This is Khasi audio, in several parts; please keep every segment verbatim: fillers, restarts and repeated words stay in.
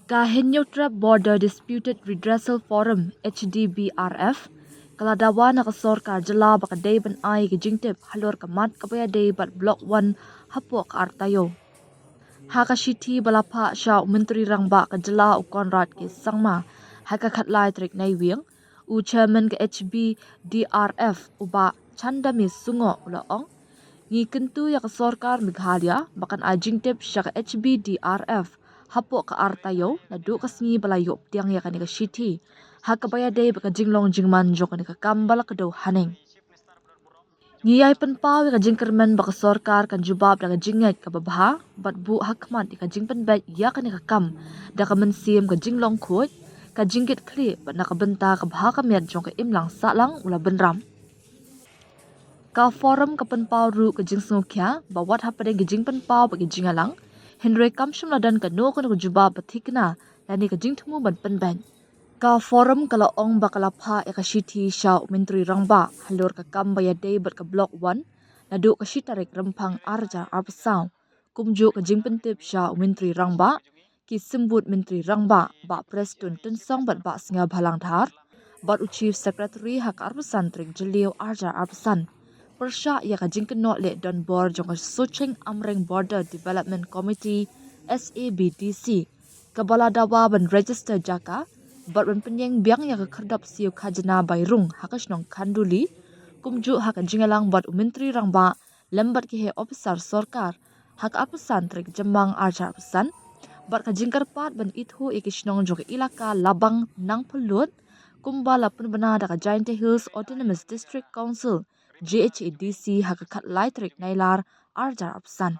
Ka Hynñiewtrep Border Disputed Redressal Forum, H D B R F, ka la dawa na ka sorkar jylla ba ka dei ban ai ka jingtip halor ka mat kaba ïadei bad Block One hapoh ka Ar Taïew. Ha ka shithi ba la phah sha u Myntri Rangbah ka jylla u Conrad K Sangma ha ka khatlai tarik Naiwieng, u Chairman ka H B D R F u Bah Chandame Sungoh u la ong, ngi kyntu ïa ka sorkar Meghalaya ba kan ai jingtip sha ka H B D R F hapoh ka Ar Taïew naduh ka sngi ba la ïoh pdiang ïa kane ka shithi ha kaba ïadei bad ka jinglong jingman jong kane ka kam ba la kdew haneng. Ngi ïai pynpaw ïa ka jingkyrmen ba ka sorkar kan jubab da ka jingngeit kaba bha bad buh ha khmat ïa ka jingpynbeit ïa kane ka kam da ka mynsiem ka jinglong khuid, ka jingkitkhlieh bad na ka bynta ka bha ka miat jong ka imlang sahlang, u la bynrap. Ka forum ka pynpaw ruh ka jingsngewkhia ba wat hapdeng ka jingpynpaw bad ka jingïalang, hynrei kam shym la don kano kano ka jubab ba thikna lane ka jingthmu ban pynbeit. Ka forum ka la ong ba ka la phah ïa ka shithi sha u Myntri Rangbah halor ka kam ba ïadei bad ka Block One naduh ka shi tarik Rymphang ar hajar arphew saw, kumjuh ka jingpyntip sha u Myntri Rangbah, ki Symbud Myntri Rangbah, Bah Prestone Tynsong bad Bah Sniawbhalang Dhar, bad u Chief Secretary ha ka arphew san tarik Jylliew ar hajar arphew san, pyrshah ïa ka jingkynnoh leh donbor jong ka Socheng Amreng Border Development Committee, S A B D C, kaba la dawa ban register jaka bad ban pynïeng biang ïa ka khyrdop siew khajna bai rung ha ka shnong Khanduli, kumjuh ha ka jingïalang bad u Myntri Rangbah lem bad ki heh ophisar sorkar ha ka arphew san tarik Jymmang ar hajar arphew san, bad ka jingkyrpad ban ithuh ïa ki shnong jong ka ilaka Labang Nangphyllut, kumba la pynbna da ka Jaintia Hills Autonomous District Council, J H A D C, ha ka khatlai tarik Nailar ar hajar arphew san.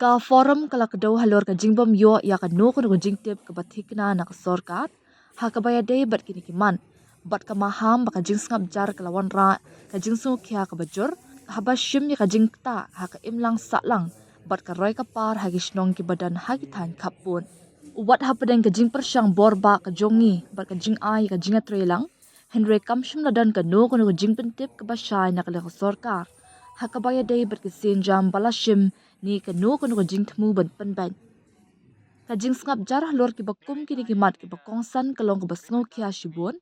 Ka forum ka la kdew halor ka jingbym ïoh ïa kano kano ka jingtip kaba thikna na ka sorkar ha kaba ïadei bad kine ki mat, bad ka maham ba ka jingsngap jar ka la wanrah ka jingsngewkhia kaba jur haba shim ïa ka jingktah ha ka imlang sahlang bad ka roi ka par ha ki shnong kiba don ha ki thaiñ khappud. Wat hapdeng ka jingpyrshang bor ba ka jong ngi bad ka jingai ka jingïatreilang, hynrei kam shym la don kano kano ka jingpyntip kaba shai na ka liang ka sorkar ha kaba ïadei bad ki sienjam ba la shim ne kano kano ka jingthmu ban pynbeit. Ka jingsngap jar halor kiba kum kine ki mat kiba kongsan ka long kaba sngewkhia shibun,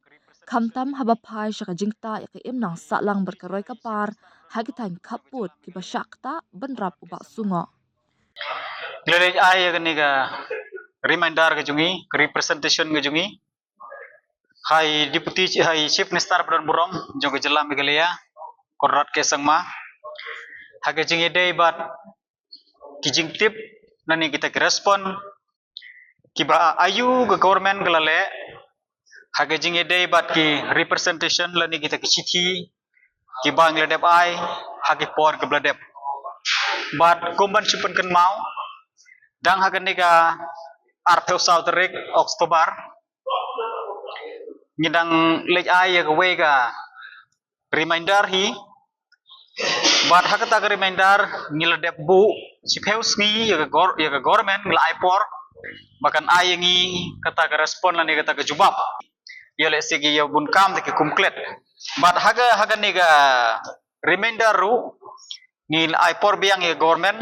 khamtam haba phai sha ka jingktah ïa ka imlang sahlang bad ka roi ka par ha ki thaiñ khappud kiba shah ktah, bynrap u Bah Sungoh. Ngi la leit ai ïa kane ka reminder ka jong ngi, ka representation ka jong ngi ha i Deputy, ha i Chief Minister ba don burom jong ka jylla Meghalaya, Conrad K Sangma, ha ka jingïadei bad ki jingtip lane kita ki respond kiba aiu ka government ka la leh ha ka jingïadei bad ki representation lane kita ki shithi kiba ngi la dep ai ha ki por kiba la dep. Bad kum ban shu pynkynmaw, dang ha kane ka arphew saw tarik October ngi dang leit ai ïa kawei ka reminder hi. Bad ha kata ka reminder ngi la dep buh shiphew sngi ïa ka gor-, ïa ka government, ngi la ai por ba kan ai ïa ngi kata ka respond lane kata ka jubab. Ïa lehse ki ïa bun kam te ki kum klet. Bad ha ka, ha kane ka reminder ruh ngi la ai por biang ïa ka government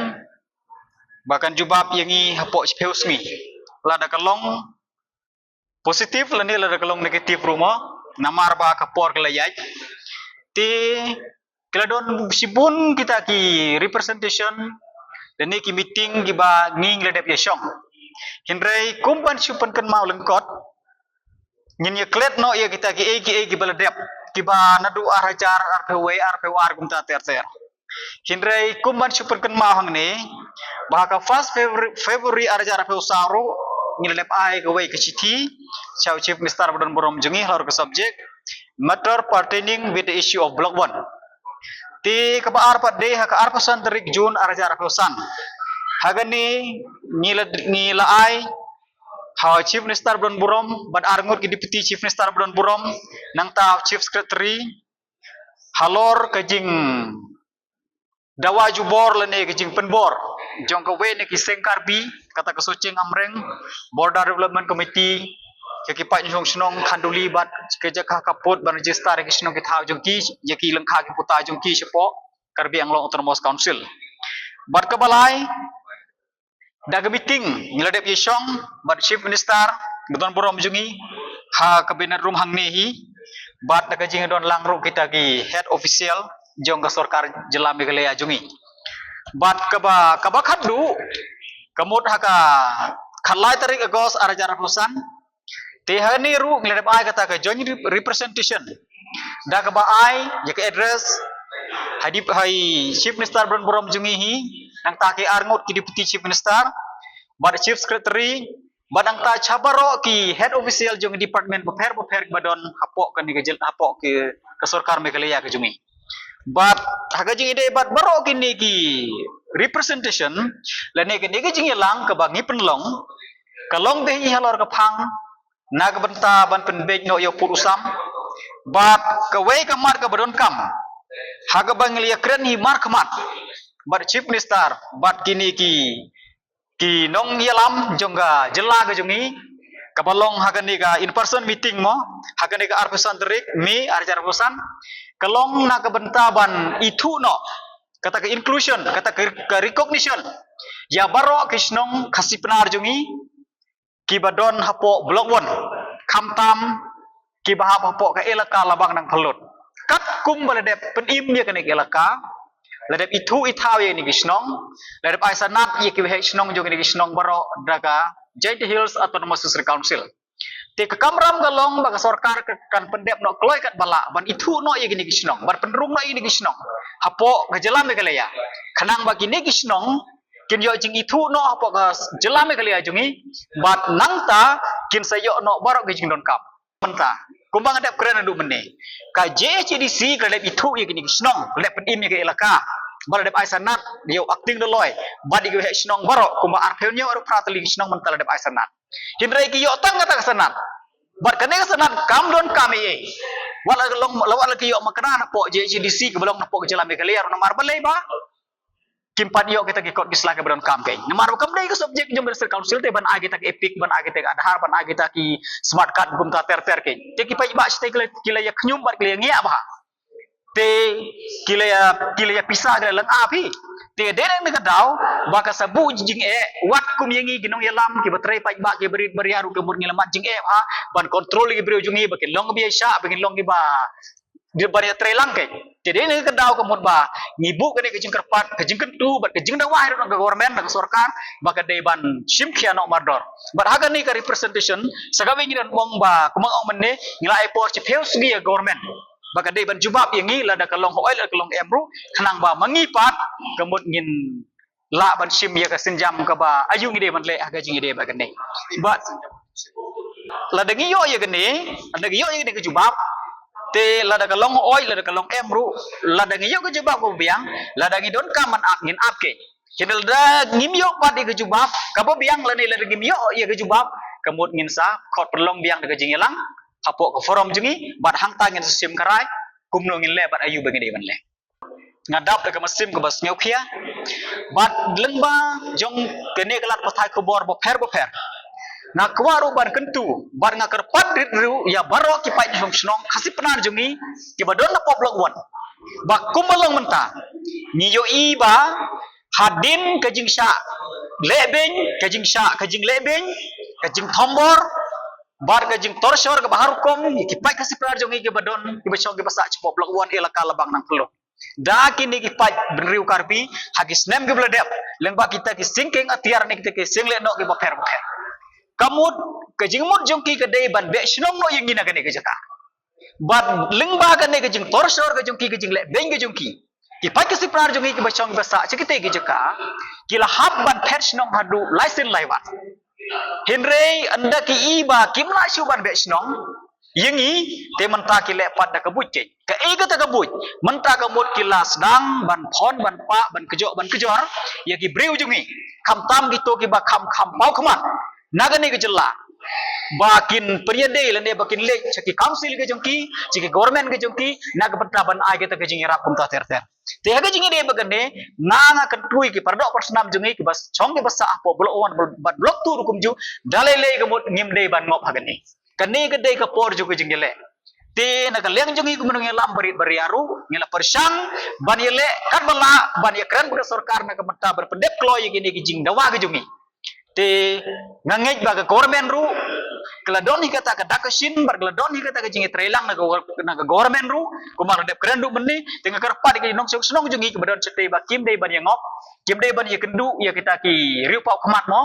ba kan jubab ïa ngi hapoh shiphew sngi. Lada ka long positive lane lada ka long negative ruh mo, namar ba ka por ka la ïaid. Te ki la don shibun kita ki representation lane ki meeting kiba ngi la dep ïa shong. Hynrei kum ban shu pynkynmaw lyngkot, ngin ïa klet noh ïa kita kiei kiei kiba la dep, kiba naduh ar hajar arphew wei, arphew ar kumta ter ter. Hynrei kum ban shu pynkynmaw hangne ba ha ka first February, February ar hajar arphew saw ruh ngi la dep ai kawei ka shithi sha u Chief Minister ba don burom jong ngi halor ka subject matter pertaining with the issue of Block One. Te kaba ar pat dei ha ka arphew san tarik June ar hajar arphew san. Ha kane ngi la, ngi la ai ha u Chief Minister ba don burom bad arngut ki Deputy Chief Minister ba don burom, nangta u Chief Secretary, halor ka jingdawa jubor lane ka jingpynbor jong kawei na ki seng Karbi, kata ka Socheng Amreng Border Development Committee, ïa ki paidbah shnong Khanduli bad ka jaka khappud ban register ïa ki shnong ki thaw jong ki, ïa ki lyngkha ki puta jong ki shapoh Karbi Anglong Autonomous Council. Bad kaba lai, Da ka meeting ngi la dep ïashong bad Chief Minister, ka don burom jong ngi ha cabinet room hangne hi, bad da ka jingdon lang ruh kita ki head official jong ka sorkar jylla Meghalaya jong ngi. Bad kaba, kaba khadduh, ka mut ha ka khatlai tarik August arhajar arphew san, te hangne ruh ngi la dep ai kata ka joint rep-, representation. Da kaba ai ïa ka address ha i Chief Minister ba don burom jong ngi hi, nangta ki arngut ki Deputy Chief Minister, bad Chief Secretary, bad nangta cha baroh ki head official jong department bapher bapher ba don hapoh kane ka jylla, hapoh ka sorkar Meghalaya ka jong ngi. Bad ha ka jingïadei bad baroh kine ki representation lane kane ka jingïalang kaba ngi pynlong, ka long beit halor ka phang na ka bynta ban pynbeit noh ïa u pud u sam. Bad kawei ka mat kaba donkam ha kaba ngi la ïakren hi markhmat bad Chief Minister bad kine ki, ki nongïalam jong ka jylla ka jong ngi, kaba long ha kane ka in-person meeting mo, ha kane ka arphew san tarik May arhajar arphew san, ka long na ka bynta ban ithuh noh kata ka inclusion, kata ka, ka recognition ïa baroh ki shnong Khasi Pnar jong ngi kiba don hapoh Block One, khamtam kiba hap hapoh ka elaka Labang Nangphyllut. Katkum ba la dep pynim ïa kane ka elaka, la dep ithuh ithaw ïa kine ki shnong, la dep ai sanad ïa ki waheh shnong jong kine ki shnong baroh da ka Jaintia Hills Autonomous District Council. Te ka kamram ka long ba ka sorkar ka, kan pyndep noh kloi katba lah ban ithuh noh ïa kine ki shnong, ban pynrung noh ïa kine ki shnong hapoh ka jylla Meghalaya, khnang ba kine ki shnong kin ïoh jingithuh noh hapoh ka jylla Meghalaya jong ngi, bad nangta kin sa ïoh noh baroh ki jingdonkam. Mynta kumba nga dep kren naduh mynne, ka J H A D C ka la dep ithuh ïa kine ki shnong, la dep pynim ïa ka elaka, ba la dep ai sanad ïa u acting doloi bad ïa ki waheh shnong baroh, kumba arphew hynñiew arphew phra tylli ki shnong mynta la dep ai sanad. Hynrei ki ïoh tang kata ka sanad, bad kane ka sanad kam donkam ei ei. Wat la ka long, la wat la ki ïoh makna napoh J H A D C kaba long napoh ka jylla Meghalaya ruh, namar balei ba kim pat ïoh kita ki kot ki sla kiba donkam keiñ. Namar ba kam dei ka subject jong ka District Council te ban ai kita ki EPIC, ban ai kita ki Aadhaar, ban ai kita ki smart card kumta ter ter keiñ. Te ki paidbah shatei ki la, ki la ïa khñium bad ki la ïa ngiah bha. Te ki la ïa, ki la ïa pisa, ki la lynga phi. Te dei na kane ka daw ba ka sa buh jingeh, wat kum ïa ngi ki nongïalam kiba trei paidbah kiba rit ba ria ruh ka mut ngi la mad jingeh bha ban control ïa ki briew jong ngi ba kin long kiba ïaishah, ba kin long kiba dei ban ïatrei lang keiñ. Te dei na kane ka daw ka mut ba ngi buh kane ka jingkyrpad, ka jingkyntu bad ka jingdawa hi ruh na ka government, na ka sorkar, ba ka dei ban shim khia noh mardor. Bad ha kane ka representation, sa kawei ngi don ong ba kumba nga ong mynne, ngi la ai por shiphew sngi ïa ka government ba ka dei ban jubab ïa ngi, lada ka long hooid lada ka long em ruh, khnang ba ma ngi pat ka mut ngin lah ban shim ïa ka sienjam kaba aïu ngi dei ban leh ha ka jingïadei bad kane. Bad lada ngi ïoh ïa kane, lada ngi ïoh ïa kane ka jubab, te lada ka long hooid lada ka long em ruh, lada ngi ïoh ka jubab kaba biang, lada ngi donkam ban ap ngin ap keiñ. Hynrei lada ngim ïoh pat ïa ka jubab kaba biang lane lada ngim ïoh ïa ka jubab, ka mut ngin sa khot pynlong biang da ka jingïalang hapoh ka forum jong ngi, bad hangta ngin sa shim kharai kumno ngin leh bad aïu ba ngi dei ban leh. Nga dap da ka mynsiem kaba sngewkhia bad lyngba jong kane ka lad pathai khubor bapher bapher, nga kwah ruh ban kyntu bad nga kyrpad rit ruh ïa baroh ki paid shnong Khasi Pnar jong ngi kiba don hapoh Block One, ba kumba long mynta ngi ïohi ba hadien ka jingshah lehbeiñ, ka jingshah, ka jinglehbeiñ, ka jingthombor bad ka jingtorture kaba har rukom ïa ki paid Khasi Pnar jong ngi kiba don, kiba shong kiba sah shapoh Block One elaka Labang Nangphyllut da kine ki paid bynriew Karbi ha ki snem kiba la dep, lyngba kita ki syngkien atiar ne kita ki syieng lehnoh kiba pher bapher. Ka mut, ka jingmut jong ki ka dei ban beh shnong noh ïa ngi na kane ka jaka. Bad lyngba kane ka jingtorture ka jong ki, ka jinglehbeiñ ka jong ki, ki paid Khasi Pnar jong ngi kiba shong kiba sah sha kitei ki jaka ki la hap ban phet shnong haduh lai sien lai wat. Hynrei ynda ki i ba kim lah shuh ban beh shnong ïa ngi, te mynta ki leh pat da ka buit keiñ. Kaei kata ka buit? Mynta ka mut ki la sdang ban phon ban pah ban kjok ban kjor ïa ki briew jong ngi, khamtam kito kiba kham kham paw khmat na kane ka jylla, ba kin pynïadei lane ba kin leit sha ki council ka jong ki, sha ki government ka jong ki, na ka bynta ban ai kata ka jingïarap kumta ter ter. Te ha ka jingïadei bad kane, nga, nga kyntu ïa ki paradoh parasnam jong ngi kiba shong kiba sah hapoh Block One bad Block Two ruh kumjuh, da lei lei ka mut ngim dei ban ngop ha kane. Kane ka dei ka por jong ka jingïaleh. Te na ka liang jong ngi kum nongïalam barit baria ruh, ngi la pyrshang ban ïaleh katba lah ban ïakren bad ka sorkar na ka bynta ban pyndep kloi ïa kine ki jingdawa ka jong ngi. Te nga ngeit ba ka government ruh ka la don hi kata ka dak ka shin, bad ka la don hi kata ka jingïatreilang na ka, na ka government ruh, kumba la dep kren ruh mynne. Te nga kyrpad ïa ki nongshong shnong jong ngi kiba don shatei ba kim dei ban ïangop, kim dei ban ïakynduh ïa kita ki riewpaw khmat mo,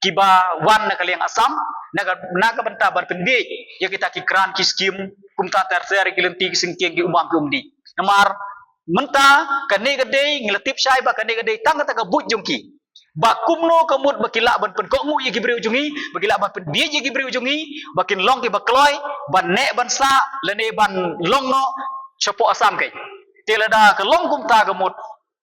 kiba wan na ka liang Assam na ka, na ka bynta ban pynbiej ïa kita ki grant, ki skim, kumta ter ter, ki lynti, ki syngkien, ki umam, ki umdih. Namar mynta kane ka dei, ngi la tip shai ba kane ka dei tang kata ka buit jong ki, ba kumno ka mut ba ki lah ban pynkohnguh ïa ki briew jong ngi, ba ki lah ban pynbiej ïa ki briew jong ngi, ba kin long kiba kloi ban neh ban sah lane ban long noh shapoh Assam keiñ. Te lada ka long kumta ka mut,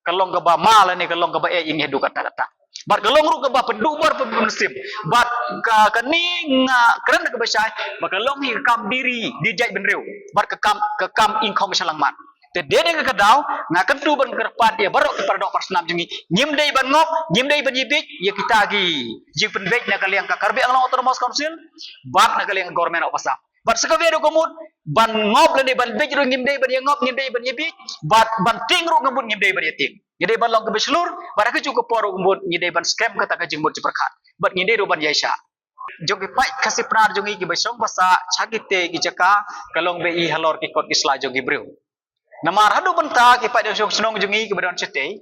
ka long kaba ma lane ka long kaba eh ïa ngi haduh katta katta. Bad ka long ruh kaba pynduh bor pynmynsiem. Bad ka, kane nga kren da kaba shai ba ka long hi ka kam diri, diri jait bynriew, bad ka kam, ka kam ingkhong sha langmat. Te dei da kata ka daw nga kyntu ban kyrpad ïa baroh ki para doh para snam jong ngi, ngim dei ban ngop, ngim dei ban ïabiej ïa kita ki jingpynbiej na ka liang ka Karbi Anglong Autonomous Council bad na ka liang ka Government of Assam. Bad sa kawei ruh ka mut, ban ngop lane ban biej ruh ngim dei ban ïangop, ngim dei ban ïabiej, bad ban tieng ruh ka mut ngim dei ban ïatieng. Ngi dei ban long kiba shlur, bad ha kajuh ka por ruh ka mut ngi dei ban skhem kata ka jingmut jingpyrkhat, bad ngi dei ruh ban ïaishah. Jong ki paid Khasi Pnar jong ngi kiba shong ba sah sha kitei ki jaka, ka long ba i halor ki kot ki sla jong ki briew. Namar haduh mynta ki paid nongshong shnong jong ngi kiba don shatei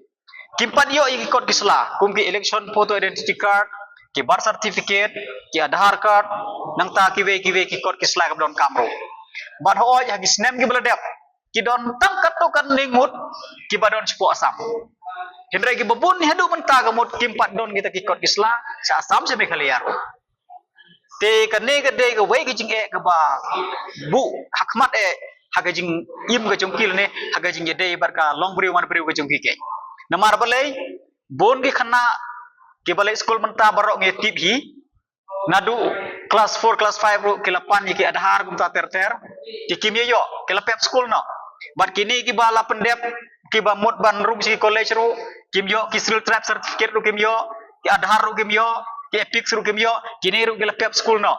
kim pat ïoh ïa ki kot ki sla, kum ki election photo identity card, ki birth certificate, ki Aadhaar card, nangta kiwei kiwei ki kot ki sla kiba donkam ruh. Bad hooid ha ki snem kiba la dep ki don tang katto katne ngut kiba don shapoh Assam. Hynrei kiba bun haduh mynta ka mut kim pat don kita ki kot ki sla sha Assam, sha Meghalaya ruh. Te kane ka dei kawei ka jingeh kaba buh ha khmat eh ha ka jingim ka jong ki lane ha ka jingïadei bad ka longbriew manbriew ka jong ki keiñ. Namar balei, bun ki khynnah kiba leit skul mynta baroh ngi tip hi, naduh class four, class five ruh ki la pan ïa ki Aadhaar kumta ter ter, ki kim ïoh, ki la pep skul noh. Bad kine kiba la pyndep, kiba mut ban rung sha ki college ruh kim ïoh, ki Scheduled Tribe certificate ruh kim ïoh, ki Aadhaar ruh kim ïoh, ki EPIC ruh kim ïoh, kine ruh ki la pep skul noh.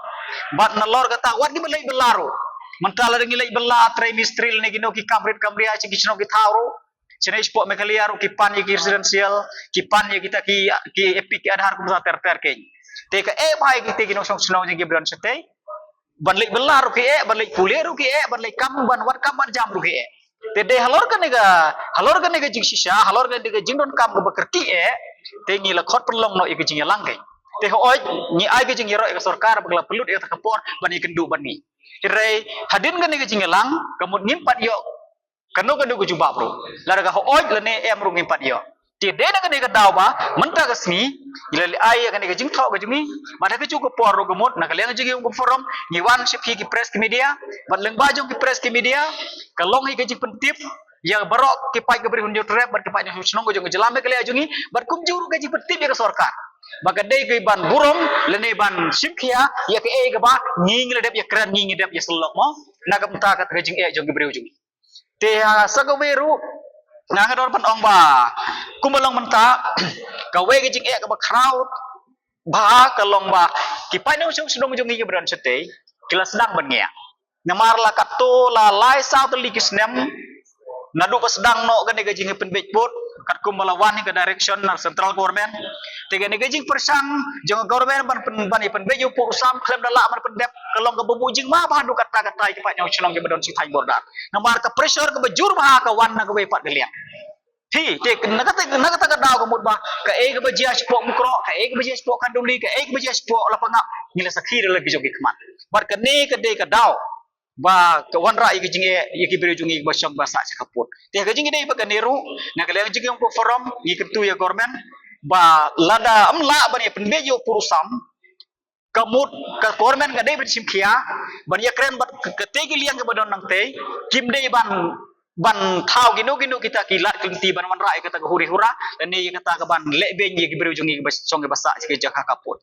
Bad nalor kata wat kiba leit bylla ruh, mynta lada ngi leit bylla trei mistri lane kino ki kam rit kam ria sha ki shnong ki thaw ruh, shane shapoh Meghalaya ruh ki pan ïa ki residential, ki pan ïa kita ki, ki EPIC, ki Aadhaar kumta ter ter keiñ. Te ka eh bha ïa kita ki nongshong shnong jong ngi kiba don shatei, ban leit bylla ruh ki eh, ban leit pule ruh ki eh, ban leit kam, ban wad kam wad jam ruh ki eh. Te dei halor kane ka, halor kane ka jingshisha, halor kane ka jingdonkam kaba kyrkieh, te ngi la khot pynlong noh ïa ka jingïalang keiñ. Te hooid ngi ai ka jingïaroh ïa ka sorkar ba ka la pynlut ïa kata ka por ban ïakynduh bad ngi. Hynrei hadien kane ka jingïalang ka mut ngim pat ïoh kano kano ka jubab ruh. Lada ka hooid lane em ruh ngim pat ïoh. Te dei na kane ka daw ba mynta ka sngi ngi la leit ai ïa kane ka jingthoh ka jong ngi, bad ha kajuh ka por ruh ka mut na ka liang ka jong ngi kum ka forum ngi wan sha phi ki press ki media, bad lyngba jong ki press ki media ka long hi ka jingpyntip ïa baroh ki paid ka Bri Hynñiewtrep bad ki paid nongshong shnong ka jong ka jylla Meghalaya jong ngi, bad kumjuh ruh ka jingpyntip ïa ka sorkar ba ka dei ka ban burom lane ban shim khia ïa kaei kaba ngi ngi la dep ïakren, ngi ngi dep ïasyllok mo, na ka bynta kata ka jingeh jong ki briew jong ngi. Te, ah, sa kawei ruh nga nga don ban ong ba kumba long mynta kawei ka jingeh kaba khraw bha ka long ba ki paid nongshong shnong jong ngi kiba don shatei ki la sdang ban ngiah. Namar la katto la lai saw tylli ki snem naduh ba sdang noh kane ka jingpynbiej vote, katkum ba la wan hi ka direction na central government. Te kane ka jingpyrshang jong ka government ban pyn-, ban ïa pynbiej ïa u pud u sam khlem da lah ban pyndep ka long kaba buh jingma bha haduh katta katta ïa ki paid nongshong shnong kiba don sha thaiñ border. Namar ka pressure kaba jur bha ka wan na kawei pat ka liang. Te, te na kata, na kata ka daw ka mut ba kaei kaba jia shapoh Mukroh, kaei kaba jia shapoh Khanduli, kaei kaba jia shapoh Lapangap, ngi la sakhi da la ki jong ki khmat. Bad kane ka dei ka daw ba ka wanrah ïa ka jingeh ïa ki briew jong ngi ba shong ba sah sha ka pud. Te ka jingïadei bad kane ruh na ka liang jingïong ka forum ngi kyntu ïa government ba lada ym lah ban ïa pynbiej ïa u pud u sam, ka mut ka government ka dei ban shim khia ban ïakren bad ka, katei ki liang kaba don nangtei, kim dei ban, ban thaw kino kino kita ki lad ki lynti ban wanrah ïa kata ka huri hura lane ïa kata ka ban leh beiñ ïa ki briew jong ngi kiba shong kiba sah sha ka jaka ka pud.